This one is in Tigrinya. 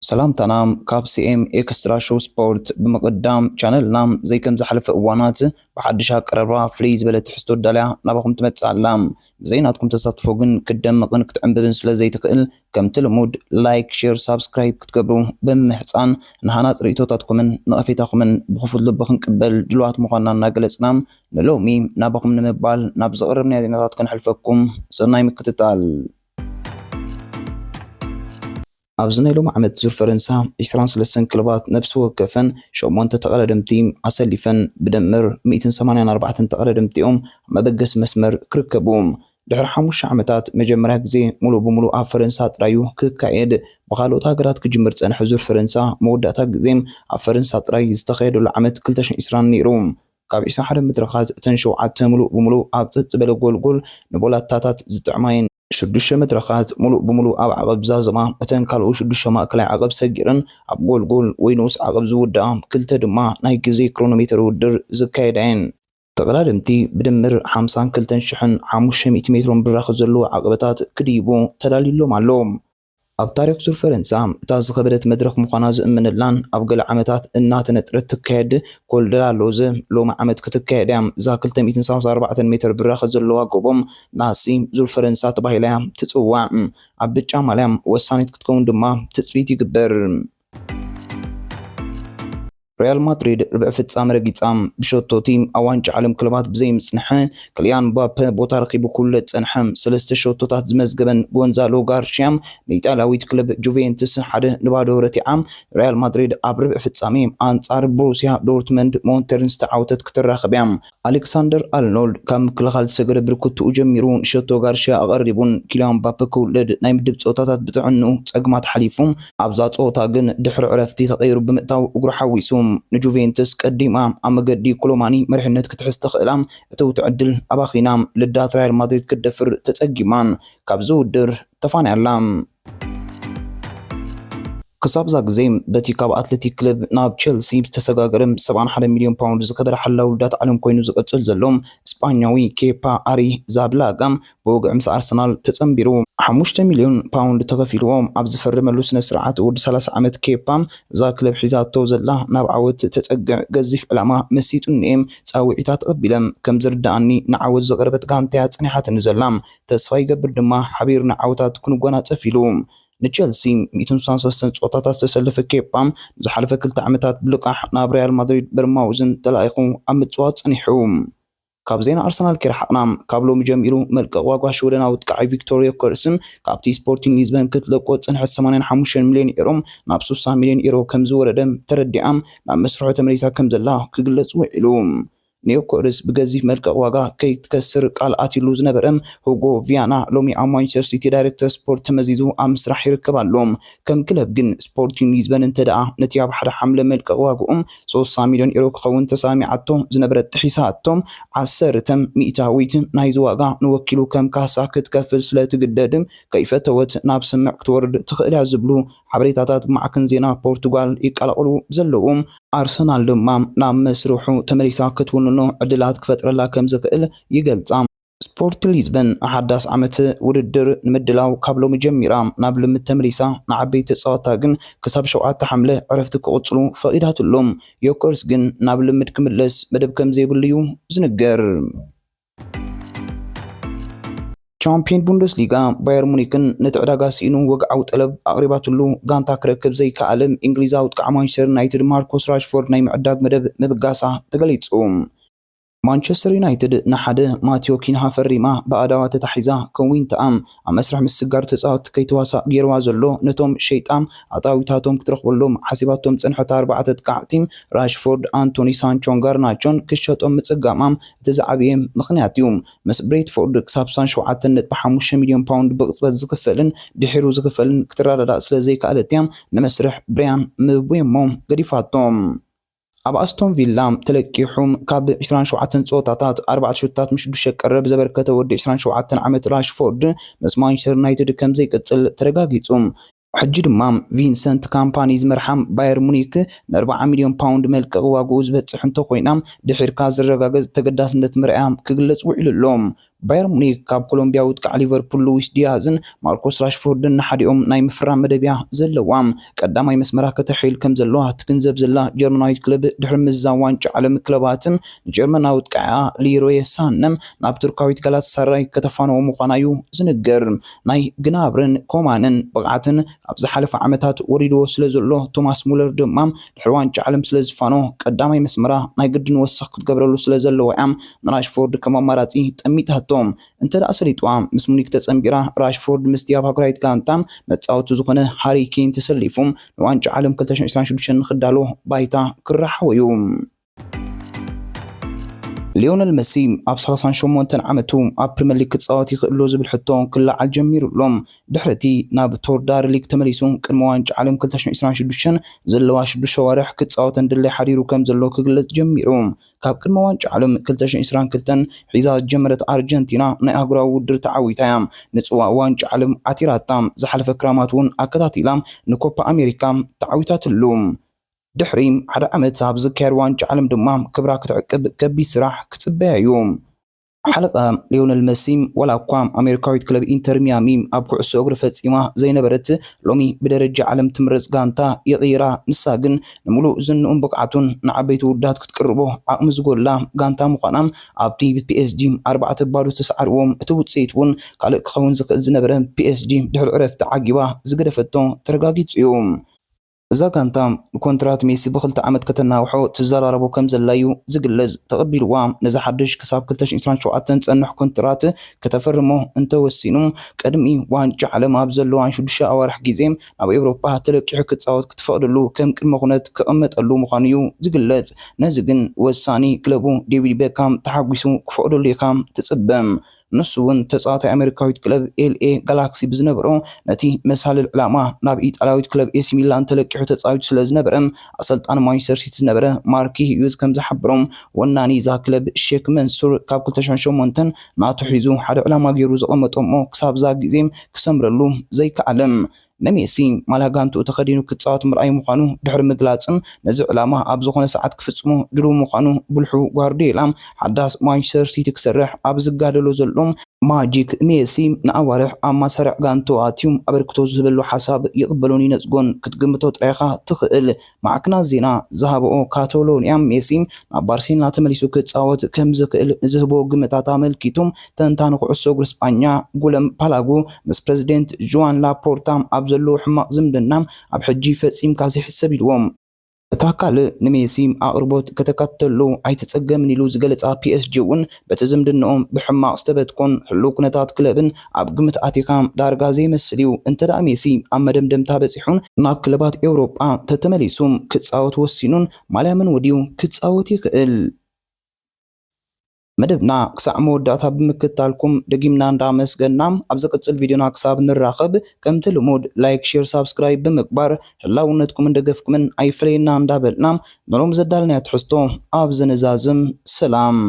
ሰላምታና ካብ ሲኤም ኤክስትራ ሾው ስፖርት። ብምቕዳም ቻነልና ዘይከም ዝሓለፈ እዋናት ብሓድሽ ኣቀራርባ ፍልይ ዝበለ ትሕዝቶ ዳልያ ናባኹም ትመጽእ ኣላ። ብዘይ ናትኩም ተሳትፎ ግን ክትደምቕን ክትዕንብብን ስለ ዘይትኽእል፣ ከምቲ ልሙድ ላይክ፣ ሼር፣ ሳብስክራይብ ክትገብሩ ብምምሕጻን፣ ንሃናጽ ርእይቶታትኩምን ነቐፌታኹምን ብኽፉት ልቢ ክንቅበል ድሉዋት ምዃንና እናገለጽና፣ ንሎሚ ናባኹም ንምባል ናብ ዘቕረብናዮ ዜናታት ከነሕልፈኩም። ሰናይ ምክትታል። ኣብዚ ናይ ሎም ዓመት ዙር ፈረንሳ፣ ዕስራን ሰለስተን ክለባት ነፍሲ ወከፈን ሸሞንተ ተቐዳደምቲ ኣሰሊፈን ብድምር ሚእትን ሰማንያን ኣርባዕተን ተቐዳደምቲኦም ኣብ መበገሲ መስመር ክርከቡ። ድሕሪ ሓሙሽተ ዓመታት መጀመርያ ግዜ ሙሉእ ብሙሉእ ኣብ ፈረንሳ ጥራይ እዩ ክካየድ። ብኻልኦት ሃገራት ክጅምር ዝጸንሐ ዙር ፈረንሳ መወዳእታ ግዜ ኣብ ፈረንሳ ጥራይ ዝተኻየደሉ ዓመት ክልተ ሽሕን ዕስራን ነይሩ። ካብ ዕስራን ሓደን መድረኻት እተን ሸውዓተ ሙሉእ ብሙሉእ ኣብ ጸጥ ዝበለ ጎልጎል ንቦላታታት ዝጥዕማ እየን። ሽዱሽተ መድረኻት ሙሉእ ብሙሉእ ኣብ ዓቐብ ዛዘማ፣ እተን ካልኦት ሽዱሽተ ማእከላይ ዓቐብ ሰጊረን ኣብ ጎልጎል ወይ ንኡስ ዓቐብ ዝውድኣ፣ ክልተ ድማ ናይ ግዜ ክሮኖሜተር ውድድር ዝካየዳ እየን። ተቐዳደምቲ ብድምር ሓምሳን ክልተን ሽሕን ሓሙሽተ ሚእቲ ሜትሮን ብራኸ ዘለዎ ዓቐበታት ክድይቡ ተዳልዩሎም ኣሎ። ኣብ ታሪኽ ዙር ፈረንሳ እታ ዝኸበደት መድረኽ ምዃና ዝእምንላን ኣብ ገለ ዓመታት እናተነጥረት ትካየድ ኮል ደ ላ ሎዝ ሎሚ ዓመት ክትካየድ እያ። እዛ ክልተ ሚእትን ሰላሳን ኣርባዕተን ሜትር ብራኸ ዘለዋ ጎቦ ናሲ ዙር ፈረንሳ ተባሂላ እያ ትጽዋዕ። ኣብ ብጫ ማልያ ወሳኒት ክትከውን ድማ ትጽቢት ይግበር። ሪያል ማድሪድ ርብዒ ፍጻመ ረጊጻ። ብሸቶቲ ኣብ ዋንጫ ዓለም ክለባት ብዘይምጽንሐ፣ ክልያን ምባፔ ቦታ ረኺቡ ክውለድ ጸንሐ። ሰለስተ ሸቶታት ዝመዝገበን ጎንዛሎ ጋርሽያ ንኢጣልያዊት ክለብ ጁቬንቱስ ሓደ ንባዶ ረቲዓ። ሪያል ማድሪድ ኣብ ርብዒ ፍጻሜ ኣንጻር ቦሩሲያ ዶርትመንድ ሞንተርን ዝተዓወተት ክትራኸብ እያ። ኣሌክሳንደር ኣርኖልድ ካብ ምክልኻል ዝሰገረ ብርክትኡ ጀሚሩ ንሸቶ ጋርሽያ ኣቐሪቡን ኪልያን ምባፔ ክውለድ ናይ ምድብ ጸወታታት ብጥዕንኡ ጸግማት ሓሊፉ። ኣብዛ ጸወታ ግን ድሕሪ ዕረፍቲ ተቐይሩ ብምእታው እግሩ ሓዊሱ። ንጁቬንቱስ ቀዲማ ኣብ መገዲ ኮሎማኒ መሪሕነት ክትሕዝ ተኽእላ እትውቲ ዕድል ኣባኺና። ልዳት ሪያል ማድሪድ ክትደፍር ተጸጊማን ካብዚ ውድድር ተፋንያ ኣላ። ክሳብ እዛ ግዜ በቲ ካብ ኣትሌቲክ ክለብ ናብ ቸልሲ ዝተሰጋገረ ሰብዓን ሓደን ሚልዮን ፓውንድ ዝኸበረ ሓላው ልዳት ዓለም ኮይኑ ዝቕጽል ዘሎ ስጳኛዊ ኬፓ ኣሪዛብላጋ ብወግዒ ምስ ኣርሰናል ተጸንቢሩ። ሓሙሽተ ሚልዮን ፓውንድ ተኸፊልዎ ኣብ ዝፈረመሉ ስነ ስርዓት ወዲ ሰላሳ ዓመት ኬፓ እዛ ክለብ ሒዛቶ ዘላ ናብ ዓወት ተጸግዕ ገዚፍ ዕላማ መሲጡኒ እየ። ጻውዒታ ተቐቢለ ከም ዝርድኣኒ ንዓወት ዝቐረበት ጋንታ እያ ጸኒሓትኒ ዘላ። ተስፋ ይገብር ድማ ሓቢርና ዓወታት ክንጎናጸፍ ኢሉ። ንቸልሲ ሚእትን ስሳን ሰለስተን ጸወታታት ዝተሰለፈ ኬፓ፣ ዝሓለፈ ክልተ ዓመታት ብልቃሕ ናብ ሪያል ማድሪድ በርማውዝን ተላኢኹ ኣብ ምጽዋት ጸኒሑ። ካብ ዜና ኣርሰናል ከይረሓቕና፣ ካብ ሎሚ ጀሚሩ መልቀቕ ዋጋ ሽወደናዊ ኣጥቃዓይ ቪክቶር ዮከርስን ካብቲ ስፖርቲንግ ሊዝበን ክትለቆ ዝጸንሐት ሰማንያን ሓሙሽተን ሚልዮን ኤሮ ናብ ስሳ ሚልዮን ኤሮ ከም ዝወረደ ተረዲኣ፣ ናብ መስርሑ ተመሊሳ ከም ዘላ ክግለጽ ውዒሉ። ኒዮኮርስ ብገዚፍ መልቀቕ ዋጋ ከይትከስር ቃል ኣትዩሉ ዝነበረ ሁጎ ቪያና ሎሚ ኣብ ማንቸስተር ሲቲ ዳይሬክተር ስፖርት ተመዚዙ ኣብ ምስራሕ ይርከብ ኣሎ። ከም ክለብ ግን ስፖርቲንግ ሊዝበን እንተ ደኣ ነቲ ኣብ ሓደ ሓምለ መልቀቕ ዋግኡ ሶስት ሚልዮን ኤሮ ክኸውን ተሳሚዓቶ ዝነበረት ጥሒሳቶ፣ ዓሰርተ ሚእታዊት ናይዚ ዋጋ ንወኪሉ ከም ካሳ ክትከፍል ስለ ትግደድ ከይፈተወት ናብ ስምዕ ክትወርድ ትኽእል እያ ዝብሉ ሓበሬታታት ማዕከን ዜና ፖርቱጋል ይቀላቐሉ ዘለዉ። ኣርሰናል ድማ ናብ መስርሑ ተመሊሳ ክትውንኖ ዕድላት ክፈጥረላ ከም ዝኽእል ይገልጻ። ስፖርት ሊዝበን ኣሓዳስ ዓመት ውድድር ንምድላው ካብ ሎሚ ጀሚራ ናብ ልምድ ተመሊሳ፣ ንዓበይቲ ተጻወትታ ግን ክሳብ ሸውዓተ ሓምለ ዕረፍቲ ክቕጽሉ ፈቒዳትሎም። ዮከርስ ግን ናብ ልምድ ክምለስ መደብ ከም ዘይብሉ እዩ ዝንገር። ቻምፒዮን ቡንደስሊጋ ባየር ሙኒክን ነቲ ዕዳጋ ስኢኑ ወግዓዊ ጠለብ ኣቕሪባትሉ ጋንታ ክረክብ ዘይከኣለ እንግሊዛዊ ኣጥቃዕ ማንቸስተር ዩናይትድ ማርኮስ ራሽፎርድ ናይ ምዕዳግ መደብ ምብጋሳ ተገሊጹ። ማንቸስተር ዩናይትድ ንሓደ ማቲዮ ኪንሃ ፈሪማ ብኣዳዋ ተታሒዛ ከዊንታኣ ኣብ መስርሕ ምስጋር ተጻወትቲ ከይተዋሳእ ገይርዋ ዘሎ ነቶም ሸይጣ ኣጣዊታቶም ክትረኽበሎም ሓሲባቶም ዝጸንሐት ኣርባዕተ ኣጥቃዕቲ ራሽፎርድ፣ ኣንቶኒ፣ ሳንቾን ጋርናቾን ክሸጦም ምጽጋማ እቲ ዝዓበየ ምኽንያት እዩ። ምስ ብሬትፎርድ ክሳብ ስሳን ሸውዓተን ነጥቢ ሓሙሽተ ሚልዮን ፓውንድ ብቕጽበት ዝኽፈልን ድሒሩ ዝኽፈልን ክትረዳዳእ ስለ ዘይከኣለት እያ ንመስርሕ ብሪያን ምቡየሞ ገዲፋቶ። ኣብ ኣስቶን ቪላ ተለቂሑ ካብ ዕስራን ሸውዓተን ጸወታታት ኣርባዕተ ሹታት ምስ ሽዱሽተ ቀረብ ዘበርከተ ወዲ ዕስራን ሸውዓተን ዓመት ራሽፎርድ ምስ ማንቸስተር ዩናይትድ ከም ዘይቅጽል ተረጋጊጹ። ሕጂ ድማ ቪንሰንት ካምፓኒ ዝመርሓ ባየር ሙኒክ ንኣርብዓ ሚልዮን ፓውንድ መልቀቕ ዋግኡ ዝበጽሕ እንተኾይና፣ ድሒርካ ዝረጋገጽ ተገዳስነት ምርኣያ ክግለጽ ውዒሉ ኣሎ። ባየር ሙኒክ ካብ ኮሎምቢያዊ ጥቃዕ ሊቨርፑል ሉዊስ ዲያዝን ማርኮስ ራሽፎርድን ንሓዲኦም ናይ ምፍራም መደብያ ዘለዋ። ቀዳማይ መስመራ ከተሕይል ከም ዘለዋ ትግንዘብ ዘላ ጀርመናዊት ክለብ፣ ድሕሪ ምዛም ዋንጫ ዓለም ክለባትን ንጀርመናዊ ጥቃዓ ሊሮየ ሳነም ናብ ቱርካዊት ጋላታሳራይ ከተፋንዎ ምዃና እዩ ዝንገር። ናይ ግናብርን ኮማንን ብቕዓትን ኣብ ዝሓለፈ ዓመታት ወሪድዎ ስለ ዘሎ፣ ቶማስ ሙለር ድማ ድሕሪ ዋንጫ ዓለም ስለ ዝፋኖ ቀዳማይ መስመራ ናይ ግድን ወሰኽ ክትገብረሉ ስለ ዘለዋ እያ ንራሽፎርድ ከም ኣማራጺ ጠሚታቶ። እንተ ደኣ ሰሊጥዋ፣ ምስ ሙኒክ ተጸንቢራ፣ ራሽፎርድ ምስቲ ኣብ ሃገራዊት ጋንታ መጻወቱ ዝኾነ ሃሪ ኬን ተሰሊፉ ንዋንጫ ዓለም ክልተ ሽሕን ዕስራን ሽዱሽተን ንኽዳሎ ባይታ ክረሓዎ እዩ። ሊዮነል መሲ ኣብ ሰላሳን ሸሞንተን ዓመቱ ኣብ ፕሪምየር ሊግ ክጻወት ይኽእል ዶ ዝብል ሕቶ ክለዓል ጀሚሩ ኣሎ። ድሕሪ እቲ ናብ ቶርዳር ሊግ ተመሊሱ ቅድሚ ዋንጫ ዓለም ክልተ ሽሕን ዕስራን ሽዱሽተን ዘለዋ ሽዱሽተ ኣዋርሕ ክጻወተን ድላይ ሓዲሩ ከም ዘሎ ክግለጽ ጀሚሩ። ካብ ቅድሚ ዋንጫ ዓለም ክልተ ሽሕን ዕስራን ክልተን ሒዛ ዝጀመረት ኣርጀንቲና ናይ ኣህጉራዊ ውድድር ተዓዊታ እያ። ንጽዋዕ ዋንጫ ዓለም ዓቲራታ። ዝሓለፈ ክራማት እውን ኣከታቲላ ንኮፓ ኣሜሪካ ተዓዊታትሉ። ድሕሪ ሓደ ዓመት ኣብ ዝካየድ ዋንጫ ዓለም ድማ ክብራ ክትዕቅብ ከቢድ ስራሕ ክጽበያ እዩ። ሓለቓ ሊዮነል መሲ፣ ዋላ እኳ ኣሜሪካዊት ክለብ ኢንተር ሚያሚ ኣብ ኩዕሶ እግሪ ፈጺማ ዘይነበረት፣ ሎሚ ብደረጃ ዓለም ትምረጽ ጋንታ ይቕይራ። ንሳ ግን ንምሉእ ዝንኡን ብቕዓቱን ንዓበይቲ ውዳት ክትቅርቦ ዓቕሚ ዝጎድላ ጋንታ ምዃና፣ ኣብቲ ብፒኤስጂ ኣርባዕተ ባዶ ዝተሰዓርዎም፣ እቲ ውጽኢት እውን ካልእ ክኸውን ዝኽእል ዝነበረ፣ ፒኤስጂ ድሕሪ ዕረፍቲ ዓጊባ ዝገደፈቶ ተረጋጊጹ እዩ። እዛ ጋንታ ንኮንትራት ሜሲ ብኽልተ ዓመት ከተናውሖ ትዘራረቦ ከም ዘላ እዩ ዝግለጽ። ተቐቢልዋ፣ ነዚ ሓድሽ ክሳብ ክልተ ሽሕን ዕስራን ሸውዓተን ዝጸንሕ ኮንትራት ከተፈርሞ እንተወሲኑ፣ ቅድሚ ዋንጫ ዓለም ኣብ ዘለዋን ሽዱሽተ ኣዋርሕ ግዜ ናብ ኤውሮጳ ተለቂሑ ክጻወት ክትፈቕደሉ ከም ቅድመ ኩነት ክቕመጠሉ ምዃኑ እዩ ዝግለጽ። ነዚ ግን ወሳኒ ክለቡ ዴቪድ ቤካም ተሓጒሱ ክፈቕደሉ ኢኻ ትጽበ። ንሱ እውን ተጻዋታይ ኣሜሪካዊት ክለብ ኤልኤ ጋላክሲ ብዝነበሮ ነቲ መሳልል ዕላማ ናብ ኢጣልያዊት ክለብ ኤሲ ሚላን ተለቂሑ ተጻዊቱ ስለ ዝነበረ፣ ኣሰልጣኒ ማንቸስተር ሲቲ ዝነበረ ማርኪ ሂዩዝ ከም ዝሓበሮም፣ ወናኒ እዛ ክለብ ሼክ መንሱር ካብ ክልተ ሽሕን ሸሞንተን ናቱ ሒዙ ሓደ ዕላማ ገይሩ ዘቐመጦ እሞ ክሳብ እዛ ግዜ ክሰምረሉ ዘይከኣለ። ንሜሲ ማልያ ጋንትኡ ተኸዲኑ ክጻወት ምርኣይ ምዃኑ ድሕሪ ምግላጽን፣ ነዚ ዕላማ ኣብ ዝኾነ ሰዓት ክፍጽሞ ድሉው ምዃኑ ብልሑ ጓርዲዮላ፣ ሓዳስ ማንቸስተር ሲቲ ክሰርሕ ኣብ ዝጋደሎ ዘሎ ማጂክ ሜሲ ንኣዋርሕ ኣብ ማሰርዕ ጋንትኡ ኣትዩ ኣበርክቶ ዝህበሉ ሓሳብ ይቕበሎን ይነጽጎን ክትግምቶ ጥራይ ኢኻ ትኽእል። ማዕከናት ዜና ዝሃበኦ ካታሎንያ፣ ሜሲ ናብ ባርሴሎና ተመሊሱ ክጻወት ከም ዝኽእል ንዝህቦ ግምታት ኣመልኪቱ፣ ተንታኒ ኩዕሶ እግሪ ስጳኛ ጉለም ፓላጎ ምስ ፕረዚደንት ጁዋን ላፖርታ ኣብ ዘለዎ ሕማቕ ዝምድና ኣብ ሕጂ ፈጺምካ ዘይሕሰብ ኢልዎ። እታ ካልእ ንሜሲ ኣቕርቦት ከተካትተሉ ኣይትጸገምን ኢሉ ዝገለጻ ፒኤስጂ እውን በቲ ዝምድንኦም ብሕማቕ ዝተበትኮን ህሉው ኩነታት ክለብን ኣብ ግምት ኣቲኻ ዳርጋ ዘይመስል እዩ። እንተ ደኣ ሜሲ ኣብ መደምደምታ በጺሑን ናብ ክለባት ኤውሮጳ ተተመሊሱ ክጻወት ወሲኑን ማልያ መንዎ ድዩ ክጻወት ይኽእል? መደብና ክሳዕ መወዳእታ ብምክትታልኩም ደጊምና እንዳመስገና፣ ኣብ ዝቕጽል ቪድዮና ክሳብ ንራኸብ ከምቲ ልሙድ ላይክ፣ ሼር፣ ሳብስክራይብ ብምግባር ህላውነትኩምን ደገፍኩምን ኣይፈለየና እንዳበልና ንሎም ዘዳለናዮ ትሕዝቶ ኣብ ዘነዛዝም ሰላም።